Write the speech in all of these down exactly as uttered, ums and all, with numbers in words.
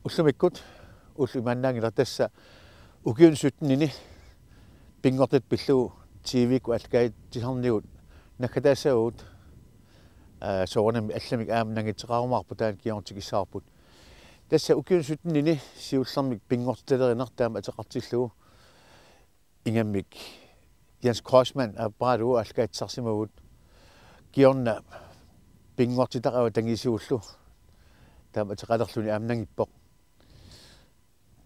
Ullumikkut ulluimaannaanngilaq, tassa ukiuni syttenini pinngortitaq pillugu T V-kkut aallakaatitsisarnigut naggataassavagut, aa, soorunami allamik aamma nangitseqarumaarput, taanna kingorna tikissavarput. Tassa ukiuni syttenini siullermik pinngortitalerineq taama ateqartillugu ingammik Jens Kreutzmann aapparalugu aallakaatitsisarsimavugut, kingorna pinngortitaq avatangiisigullu taama ateqalerluni aamma nangippoq.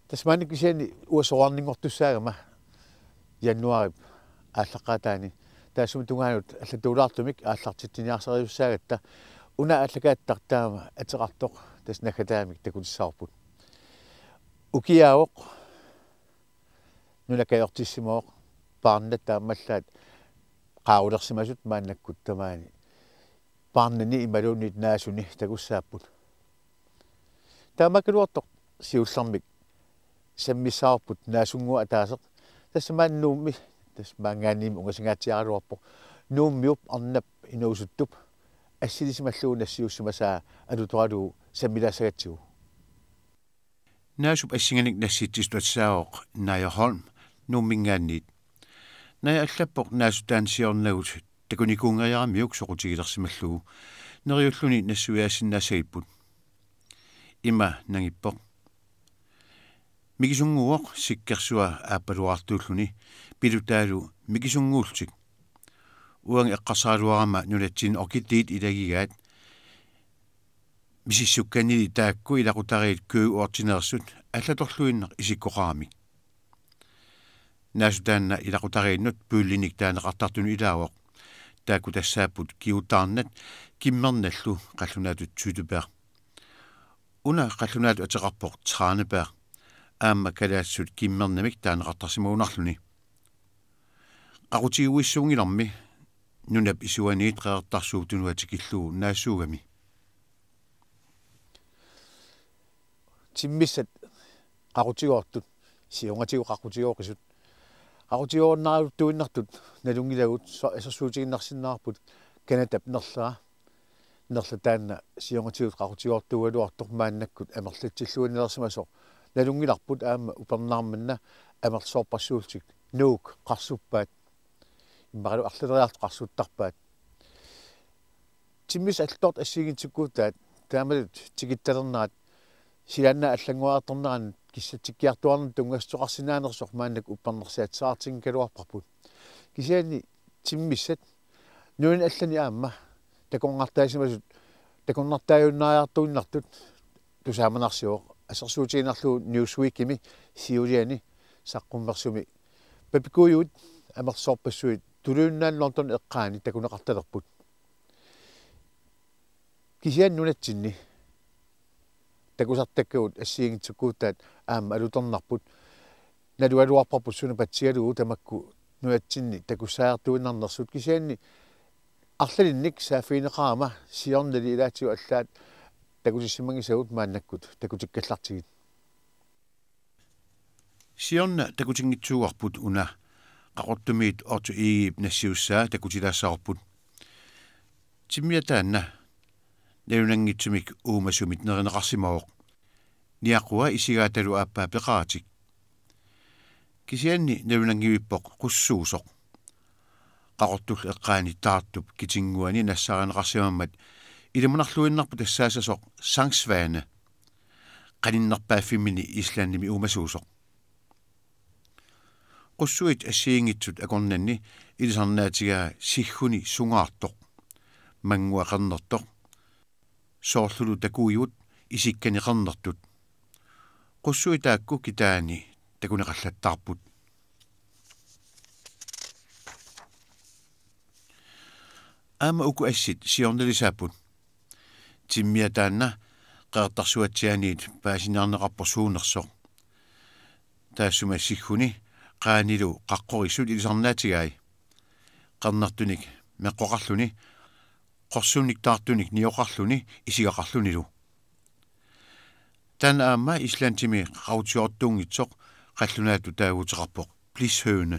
Tassa maanna kisianni uanga soraarninngortussaagama januaarip aallaqqaataani, taassuma tungaanut allatuulaartumik aallartitsiniarsarisussaagatta, una aallakaattaq taama ateqartoq tassa naggataamik takutissavarput. Ukiaavoq, nuna kajortissimavoq, paarnat taamaallaat qaarulersimasut maannakkut tamaani paarnani imaluunniit naasuni takussaapput. Taamaakkaluartoq siullermik sammissavarput naasunnguaq ataaseq. Tassa maani Nuummi, tassa maanngaanniimmi ungasingaatsiaraluarpoq, Nuummiup arnap inuusuttup assilisimallugu nassiussimasaa alutoralugu sammilaassagatsigu. Naasup assinganik nassitsisutut atissaavoq Naja Holm Nuumminngaanniit. Naja allappoq naasutaanni siornagut takunikuunngeriaramiuk soqutigilersimallugu, neriulluni nassuiaassinnaassagipput. Ima nangippoq: Mikisunnguuvoq, sikkersua aappaluartuulluni, pilutaalu mikisunnguullutik. Uanga eqqarsaraluarama nunatsinni orkideet ilagigaat, misissukkannili taakku ilaqutariit køge otte-neersut, allatorluinnaq isikkoqaramik. Naasutaanna ilaqutariinnut puljenik taaneqartartunut ilaavoq. Taakku tassaapput Kiutaarnat kimmernallu qallunaatut Tyttebær. Una qallunaatut ateqarpoq Tranebær, aamma kalaallisut kimmernamik taaneqartarsimagunarluni. Qaqutiguissuunngilarmi nunap isuaniit Qeqertarsuup Tunua tikillugu naassuugami. Timmissat qaqutigoortut, siornatigut qaqutigooqisut, qaqutigoornaraluttuinnartut nalunngilagut, so-, assersuutigiinnarsinnaavarput Canadap Nerlera. Nerla taanna siornatigut qaqutigoortuugaluartoq maannakkut amerlatsilluinnalersimasoq nalunngilarput, aamma upernaaq manna amerlasoorpassuullutik Nuuk qarsuppaat, immaqalu arlaleriarlutik qarsuttarpaat. Timmissat allatut assigiinngitsukuutaat, taamatut tikittalernerat silaannaap allanngoriartornerani kissatsikkiartuaarnermut tunngassuteqarsinnaanersoq maannakkut uppernarsaatsaartinngikkaluarparput. Kisianni timmissat nunani allani aamma takornartaasimasut, takornartaajunnaariartuinnartut tusaamanarsivoq. Assersuutigiinnarlugu Newsweekimi siuliani saqqummersumi papikuiuit amerlasoorpassuit Tuluit Nunaanni Londonip eqqaani takuneqartalerput. Kisianni nunatsinni takusartakkagut assigiinngitsukuutaat aamma alutornarput. Nalugaluarparput suna patsigalugu tamakku nunatsinni takussaajartuinnarnersut, kisianni arlalinnik saaffigineqarama siornali ilaatigut allaat takutissimanngisagut maannakkut takutikkallartigit. Siorna takutinngitsuugarput una Qaqortumiit Otto Egedep nassiussaa takutilaassavarput. Timmia taanna nalunanngitsumik uumasumit nerineqarsimavoq. Niaqua isigaatalu aappaa peqaratik. Kisianni nalunanngivippoq qussuusoq. Qaqortullu eqqaani Tartup kitinnguani nassaarineqarsimammat ilimanarluinnarpoq tassaassasoq sangsvane, qaninnerpaaffimmini Islandimi uumasuusoq. Qussuit assigiinngitsut akornanni ilisarnaatigaa sigguni sungaartoq, manngua qernertoq, soorlulu takuivut isikkani qernertut. Qussuit taakku kitaani takuneqallattaarput. Aamma uku assit siornalisaapput. Timmia taanna Qeqertarsuatsiaaniit paasiniarneqarpoq suunersoq. Taassuma sigguni qaanilu qaqqorissut ilisarnaatigai. Qernertunik meqqoqarluni, qorsunnik taartunik nioqarluni isigaqarlunilu. Taanna aamma Islandimi qaqutigoortuunngitsoq qallunaatut taaguuteqarpoq Blishøne,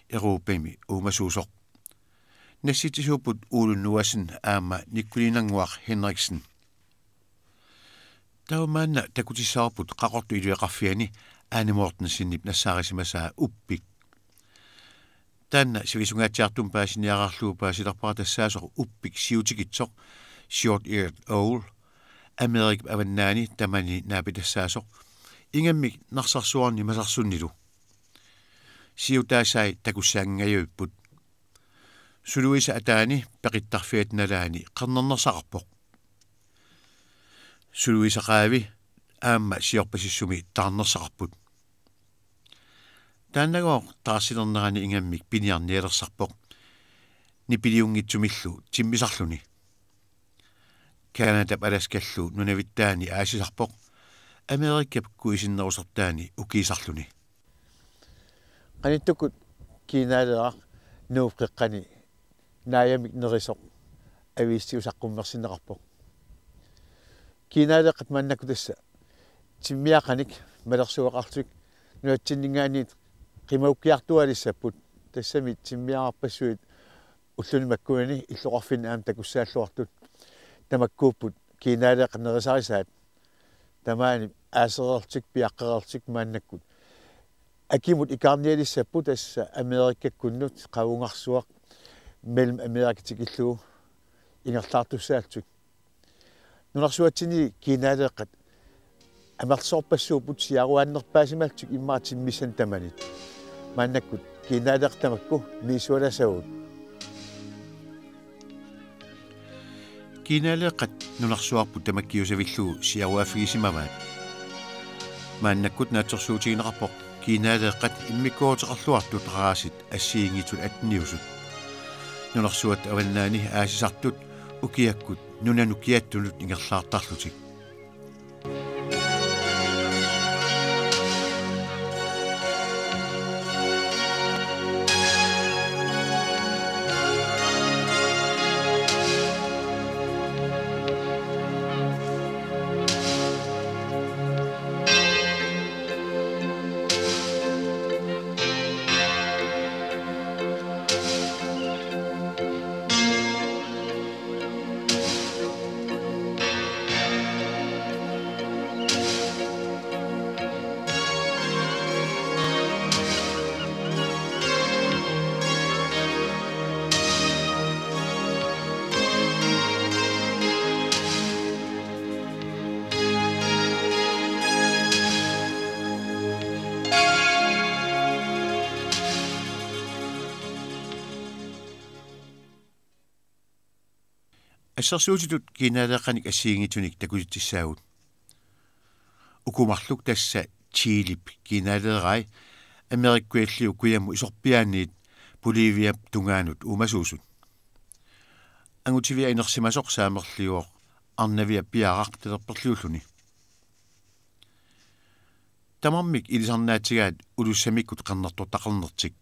Europami uumasuusoq. Nassitsisuupput Ole Noassen aamma Nicoline Nannguaq Henriksen. Taava maanna takutissavarput Qaqortup iluaqarfiani Ane Mortensenip nassaarisimasaa Uppik. Taanna sivisungaatsiartumik paasiniaralugu paasilerpara tassaasoq Uppik siutikitsoq, short-eared owl, Amerikap avannaani tamani naapitassaasoq, ingammik narsarsuarni masarsunnilu. Siutaasai takussaanngingajavipput. Suluisa ataani peqittarfiata nalaani qernernersaqarpoq. Suluisa qaavi aamma siorpasissumi taarnersaqarput. Taannagooq taarsilernerani ingammik piniarnialersarpoq, nipiliunngitsumillu timmisarluni. Canadap Alaskallu nunavittaani aasisarpoq, Amerikap kuisinnerusortaani ukiisarluni. Qanittukkut kiinaaleeraq Nuup qeqqani naajamik nerisoq aviisiusaqqummersinneqarpoq. Kiinaaleeqqat maannakkut tassa timmiaqanik malersuaqarlutik nunatsinninngaanniit qimaukkiartualissapput, tassami timmiararpassuit ulluni makkunani illoqarfinni aamma takussaalluartut. Tamakkuupput kiinaaleeqqat nerisarisaat. Tamaani aasereerlutik piaqqereerlutik maannakkut akimut ikaarnialissapput, tassa Amerikakkunnut qavungarsuaq Mellemamerika tikillugu ingerlaartussaallutik. Nunarsuatsinni kiinaaleeqqat amerlasoorpassuupput siaruaannerpaasimallutik immaqa timmissanik tamanit. Maannakkut kiinaaleeqqat tamakku misissualaassapput. Kiinaaleeqqat nunarsuarput tamakkiusavillugu siaruaaffigisimavaat. Maannakkut naatsorsuutigineqarpoq kiinaaleeqqat immikkooruteqarluartut racit assigiinngitsut atteniusut. Nunarsuattut avannaani aasisartut ukiakkut nunanut kiattunut ingerlaartarlutik. Assersuutitut kiinaaleeqqanik assigiinngitsunik takusitsissaagut. Uku marluk tassa Chilip kiinaaleerai, Amerikkuillu kujammut isorpiaanniit Boliviap tungaanut uumasuusut. Angutivia inersimasoq saamerliuvoq arnavia piaraq talerperliulluni. Tamarmik ilisarnaatsigaat ulussamikkut qernertortaqarnertik.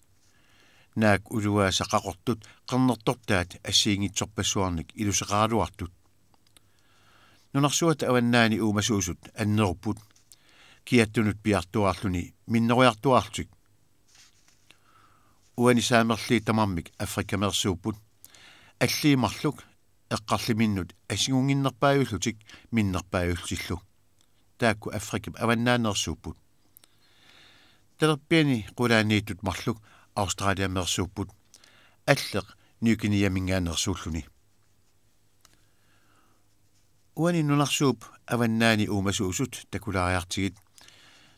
Naak uluaasa qaqortut qernertortaat assigiinngitsorpassuarnik iluseqaraluartut. Nunarsuattut avannaani uumasuusut annerupput, kiattunut piartuaarluni minnerujortuaarlutik. Uani saamerliit tamarmik Afrikameersuupput. Alliit marluk eqqarliminnut assigiinnginnerpaajullutik minnerpaajullutillu. Taakku Afrikap avannaaneersuupput. Talerpiani qulaaniittut marluk Australiameersuupput. Alleq Ny Guineaminngaanneersuulluni. Uani nunarsuup avannaani uumasuusut takulaariartigit.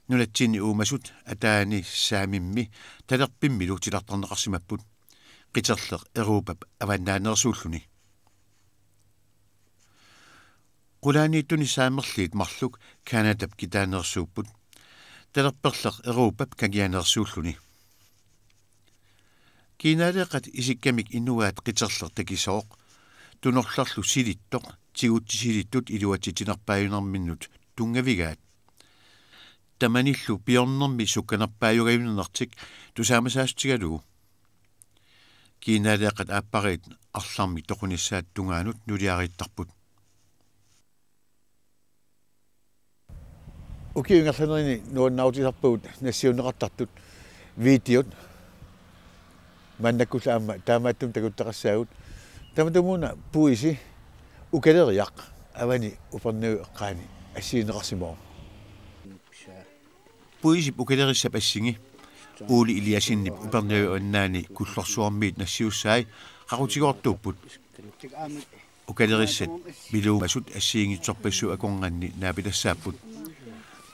Nunatsinni uumasut ataani saamimmi talerpimmilu titartarneqarsimapput. Qiterleq Europap avannaaneersuulluni. Qulaaniittuni saamerliit marluk Canadap kitaaneersuupput. Talerperleq Europap kangianeersuulluni. Kiinaaleeqqat isikkamik inuaat qiterleq takisooq, tunorlerlu silittoq, tigutsisilittut iluatsitsinerpaajunerminnut tunngavigaat. Tamanillu piornermi sukkanerpaajugavinnertik tusaamasaasutigalugu. Kiinaaleeqqat aappariit arlarmik toqunissaata tungaanut nuliariittarput. Ukiup ingerlanerani nuannaarutisarpagut nassiunneqartartut videot. Maannakkullu aamma taamaattumik takuttaqassaagut. Tamatumuuna puisi ukaleriaq avani Upernavip eqqaani. assigineqarsimavoq. Puisip ukalerissap assingi Uuli Eliassenip Upernavimmi Avannaani Kullorsuarmiit nassiussai qaqutigoortuupput. Ukalerissat miluumasut assigiinngitsorpassuit akornanni naapitassaapput.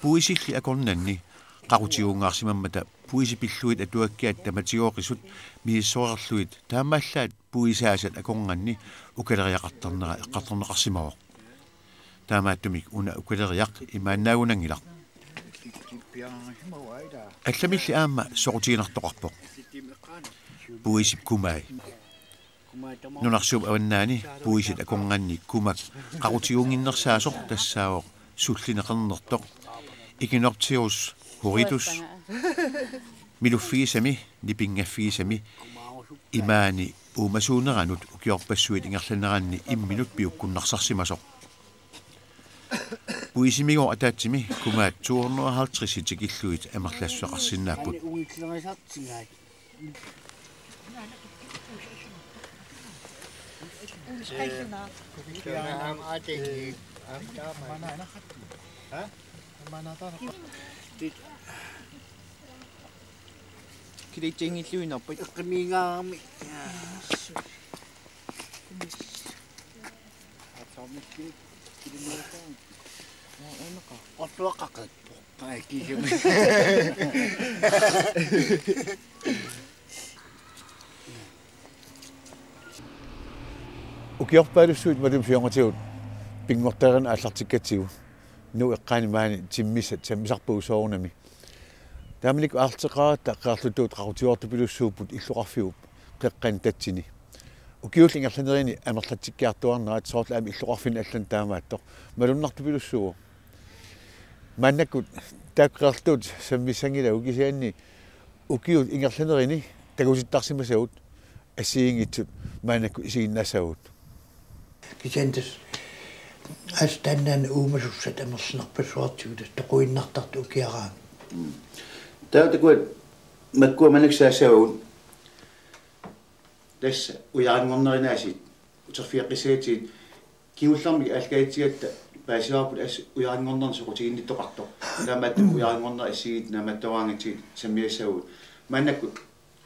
Puisilli akornanni qaqutigoorsimammata puisi pillugit atuakkiat tamatigooqisut misissoreerlugit taamaallaat puisaasat akornanni ukaleriaqartarnera eqqartorneqarsimavoq. Taamaattumik una ukaleriaq imaannaagunanngilaq. Allamilli aamma soqutiginartoqarpoq. Puisip kumai. Nunarsuup avannaani puisit akornanni kumak qaqutiguunnginnersaasoq tassaavoq sullineq qernertoq, Echinopterus horridus, miluffigisami, nipinngaffisami, imaani uumasuuneranut ukiorpassuit ingerlaneranni imminut piukkunnarsarsimasoq. Puisimigooq ataatsimi kumaat to hundrede og halvtreds tikillugit amerlassuseqarsinnaapput. Kiliitsianngilluinnarput. Eqqimiigaarami. Ortuaqqaqat. Ai, kiisami. Ukiorpaalussuit matuma siornatigut pinngortitaqarneq aallartikkatsigu. Nuup eqqaani maani timmissat sammisarpagut soorunami. Taamanikkut aallarteqqaaratta qeqerluttut qaqutigoortupilussuupput illoqarfiup qeqqani tatsani. Ukiulli ingerlanerini amerlatsikkiartuaarnerat soorlu aamma illoqarfinni allani taamaattoq malunnartupilussuuvoq. Maannakkut taakku qeqerluttut sammissanngilagut kisianni ukiut ingerlanerini takutittarsimasagut assigiinngitsut maannakkut isiginnaassavagut. Kisianni tassa astaannaana uumasussat amerlinerpassuartigut tassa toquinnartartut ukiaraangat. Mm. Taava takuat makkua maannakkut saassavagut tassa ujaranngornerinaasiit uterfigeqqissagatsigu kingullermik aallakaatitsigatta paasivarput assut ujaranngornerni soqutiginnittoqartoq. Taamaattumik ujaranngornerit assigiinngitsut naammattooraangatsigit sammiassavagut. Maannakkut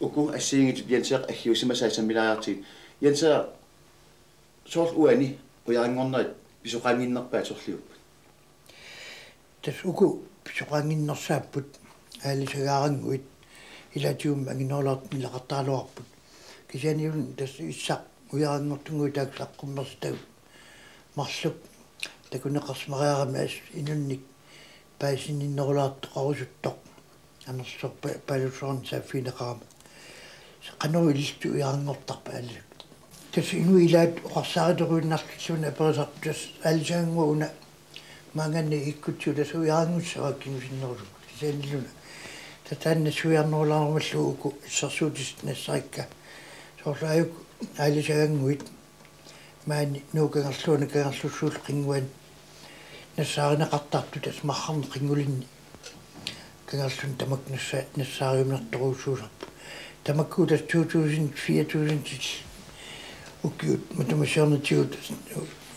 uku assigiinngitsut Jenseq aggiussimasai sammilaariartigit. Jenseq, soorlu uani ujaranngornerit pisoqaannginnerpaat sorliupput? Tassa uku pisoqaannginnersaapput aalisagaarannguit, ilaatigut anginerulaartunik ilaqartaraluarput. Kisianni una tassa issaq ujaranngortunnguit taakku saqqummersitagut marluk takuneqarsimariarami assut inunnik paasisinninnerulaartoqarusuttoq amerlasoorpaalussuarnik saaffigineqarama. Qanoq ilillutik ujaranngortarpat aalisakkat? Tassa inuit ilaat oqarsaarituinnarlutilluunniit aperisarput tassa aalisagannguaq una maanngaanniit ikkutsigu tassa ujaranngussavaat kingusinnerusukkut kisiannili una. Tassa taanna nassuiarnerulaarmallugu uku assersuutissat nassarikka. Soorlu aajuku aalisagannguit maani Nuup Kangerluani Kangerlussuullu qinnguani nassaarineqartartut tassa marrarneq qinngulinni. Kangerlunni tamakku nassa-, nassaariuminartorujussuusarput. Tamakku tassa to tusind, fire tusind til ukiut matuma siornatigut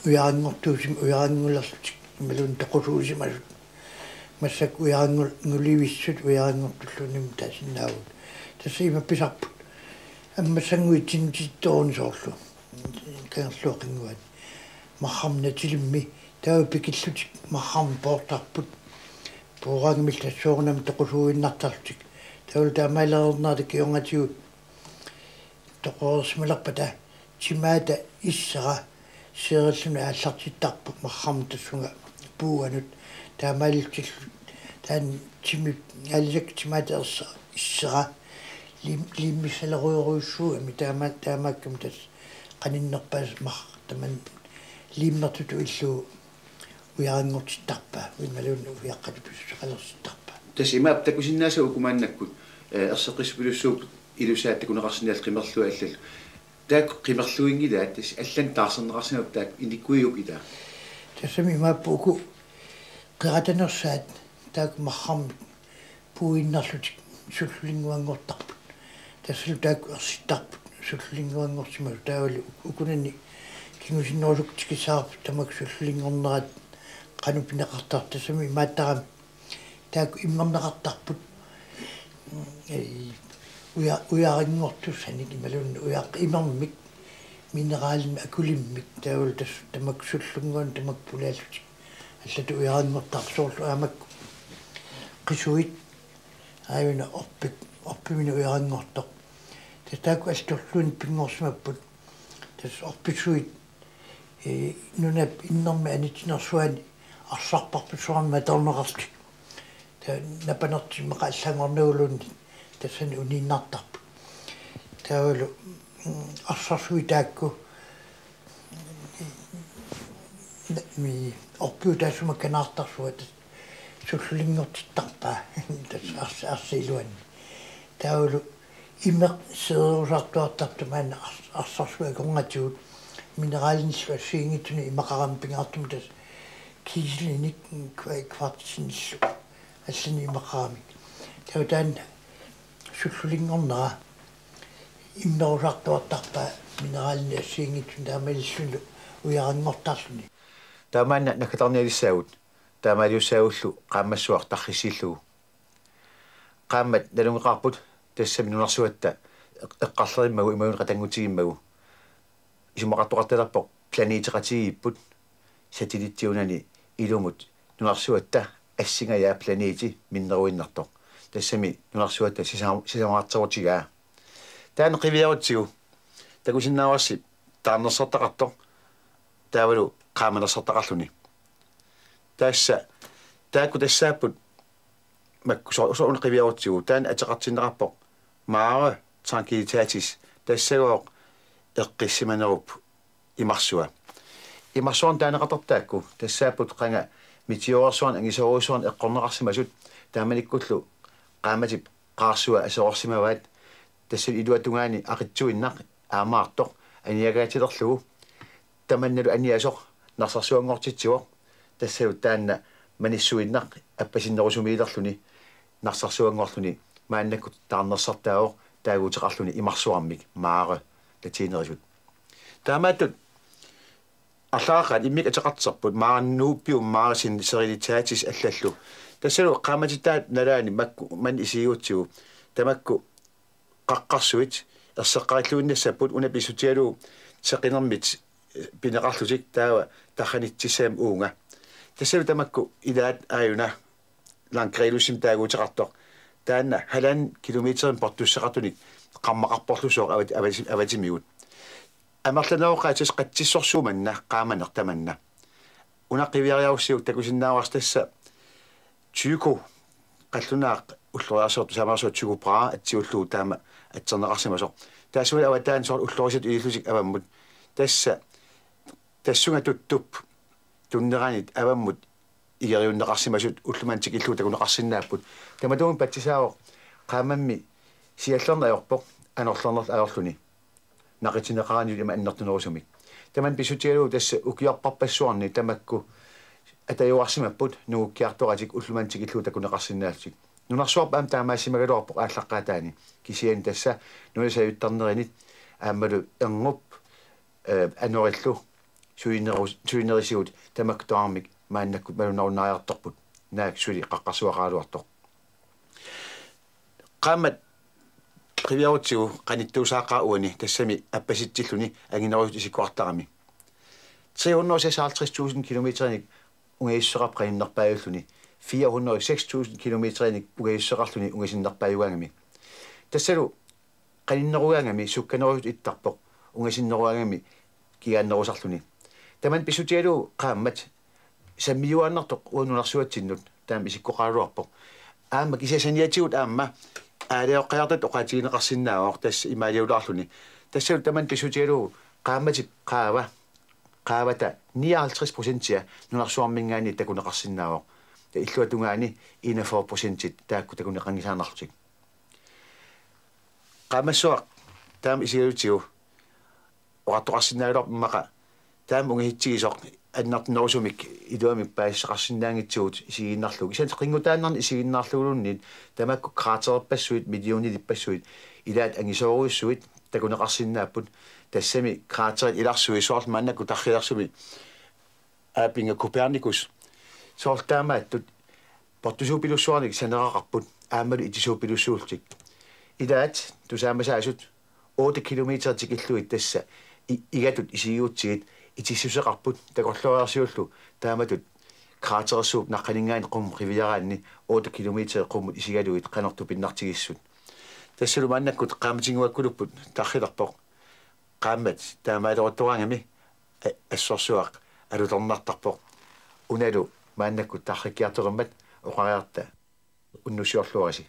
ujaranngortuusut, ujaranngulerlutik imaluunniit toqusuusimasut. Massakkut ujaranngul-, -ngulivissut ujaranngortulluunniit taasinnaavugut. Tassa ima pisarput ammassannguit tinitittooruni soorlu Kangerluup qinnguani. Marrarneq natilimmi taava pikillutik marrarneq poortarput. Pooraangamilli tassa soorunami toqusuuinnartarlutik. Taavalu taamaaliornerata kingornatigut toqoreersimalerpata timaata issera seerilluni aallartittarpoq marrarneq tassunga puuanut. Taamaalillutillu taanna timi aalisakkat timaata ersa-, issera lim-, liimmissalerujorujussuugami taama-, taamaakkami tassa qaninnerpaasaq mar-, tamanna liimmertutut illugu ujaranngortittarpaa, imaluunniit ujaqqatut pisussaqalersittarpaa. Tassa imaappoq takusinnaasagut uku maannakkut, eh, erseqqissupilussuupput ilusaat takuneqarsinnaallugit qimerluit allallu. Taakku qimerluinngilaat, tassa allanut taarserneqarsimavoq taakku inikkuigukkit ilaa. Tassami imaappoq uku qeratanersaat taakku marrarmik puuinnarlutik sullulinnguanngortarput. Tassalu taakku ersittarput sullulinnguanngorsimasut taavalu ukunani kingusinnerusukkut tikissavarput tamakku sullulinngornerat qanoq pineqartartut, tassami imaattarami taakku immerneqartarput. Ee, uja-, ujarinngortussanik imaluunniit uja-, imermik, mineralimik, akulimmik, taavalu tassa tamakku sullunnguanik tamakku pulaallutik. Allatut ujarinngortarput soorlu aamma qisuit, aajuna orpik, orpiminik ujarinngortoq. Tassa taakku allatut ulluinnarni pinngorsimapput. Tassa orpisuit, ee, nunap innermik anitsinersuani arsarparput soorunami atorneqarlutik. Taava napanertik immaqa allanngorneruguluunniit tassani uniinnartarput. Taavalu, mm, arsarsuit taakku, mm, mi-, orpiup taassuma kanaartarsuaq tassa sullulinngortittarpaa tassa ars-, arsaq iluanni. Taavalu imeq seerusartuartartoq maanna ars-, arsarsuit akornatigut mineralinillu assigiinngitsunik imaqarami pingaartumik tassa kiselinik kva-, kvartsinillu allanik imaqaramik. Taava taanna sullulinngornera immerusartuartarpaa mineralinik assigiinngitsunik taamaalilluni ujarinngortarluni. Taamaanna nakkatarnialissaagut, taamaaliussaagullu qaammassuaq tarrissillugu. Qaammat nalunngeqaarput tassami nunarsuatta eq-, eqqarlerimmagu imaluunniit qatanngutigimmagu. Isumaqartoqartalerpoq planeteqatigiipput satellitsiunani ilumut nunarsuatta assingajaa planeti minneruinnartoq. Tassami nunarsuatta sisam-, sisamararterutigaa. Taanna qiviarutsigu takusinnaavarsi taarnersartaqartoq taavalu qaamanersartaqarluni. Tassa taakku tassaapput makku so-, soorlu una qiviarutsigu, taanna ateqartinneqarpoq Mare Tranquillitatis, tassagooq eqqissimanerup imarsua. Imarsuarnut taaneqartartut taakku tassaapput qanga meteorersuarnik angisoorujussuarnik eqqorneqarsimasut, taamanikkullu qaammatip qaarsua aserorsimavaat. Tassa iluatungaani aqitsuinnaq aammaartoq aniagaatilerlugu, tamannalu aniasoq narsarsuanngortitsivoq, tassalu taanna manissuinnaq appasinnerusumiilerluni narsarsuanngorluni maannakkut taarnersartaavoq taaguuteqarluni imarsuarmik Mare latinerisut. Taamaattut arlaat immikkut ateqarterput Mare nubium, Mare serenitatis allallu. Tassalu qaammatitaat nalaani makku manna isigigutsigu tamakku qaqqarsuit erseqqarilluinnassapput, una pissutigalugu seqinermit pineqarlutik taava tarranitsissamik uunga. Tassalu tamakku ilaat aajuna Langrelusimi taaguuteqartoq. Taanna halvanden kilometerimik portusseqartunik qarmaqarporlusooq avat-, avati-, avatimigut. Amerlaneroqaat tassa qatsissorsuumanna qaamaneq tamanna. Una qiviariarussiuk takusinnaavarsi tassa Tycho, qallunaaq ulloriarsuartut saamaasua Tycho Brahe atsiullugu taama atserneqarsimasoq. Taassuma avataani soorlu ullorisat ilillutik avammut. Tassa tassunga tuttup tunneranit avammut igeriunneqarsimasut ullumimut tikillugu takuneqarsinnaapput. Tamatumunnga patsisaavoq qaammammi siallerneq ajorpoq anorlernerlu ajorluni. Naqitineqarani ima annertunerusumik. Tamanna pissutigalugu tassa ukiorparpassuarni tamakku atajuarsimapput nungukkiartoratik ullumimut tikillugu takuneqarsinnaallutik. Nunarsuarput aamma taamaassimagaluarpoq aallaqqaataani. Kisianni tassa nunat sajuttarnerinit aammalu erngup, eh, anorillu sulinerus-, sulinerisigut tamakku tamarmik maannakkut malunnarunnaariartorput. Naak suli qaqqarsuaqaraluartoq. Qaammat qiviarutsigu qanittuusaaqaaq uani tassami appasitsilluni anginerusut isikkoqartarami. Tre hundrede og seksoghalvtreds tusind kilometerinik ungajussuseqarpoq qaninnerpaajulluni, fire hundrede og seks tusind kilometerinik ungajussuseqarluni ungasinnerpaajugaangami. Tassalu qaninnerugaangami sukkanerusutut ittarpoq, ungasinnerugaangami kigaannerusarluni. Tamanna pissutigalugu qaammat sammiuaannartoq uagut nunarsuatsinnut taama isikkoqaraluarpoq. Aamma kisianni saniatigut aamma aalajoqqajaartut oqaatigineqarsinnaavoq tassa imaaliulaarluni. Tassalu tamanna pissutigalugu qaammatip qaava, qaavata nioghalvtreds procentia nunarsuarminngaanniit takuneqarsinnaavoq. Taava illuatungaani enogfyrre procentit taakku takuneqanngisaannarlutik. Qaammassuaq taama isigalugu oqartoqarsinnaagaluarpoq immaqa taama ungasitsigisoq annertunerusumik iluamik paasisaqarsinnaanngitsugut isigiinnarlugu. Kisianni qinngutaannarnik isigiinnarluguluunniit tamakku kratererpassuit, millionilippassuit, ilaat angisoorujussuit takuneqarsinnaapput. Tassami kraterit ilarsui soorlu maannakkut tarrilersumi aapinga Copernicus Soorlu taamaattut portusuupilussuarnik saneraqarput aammalu itisuupilussuullutik. Ilaat tusaamasaasut otte kilometer tikillugit tassa i-, igatut isigigutsigit itissuseqarput takorlooriarsiullu taamatut kraterersuup naqqaninngaanniit qummut qiviaraanni otte kilometer qummut isigalugit qanoq tupinnartigissut. Tassalu maannakkut qaammatinnguakkulupput tarrilerpoq. Qaammat taamaaleruttoraangami a-, assorsuaq alutornartarpoq. Unalu maannakkut tarrikkiartoqimmat oqariarta unnussiorluarisi.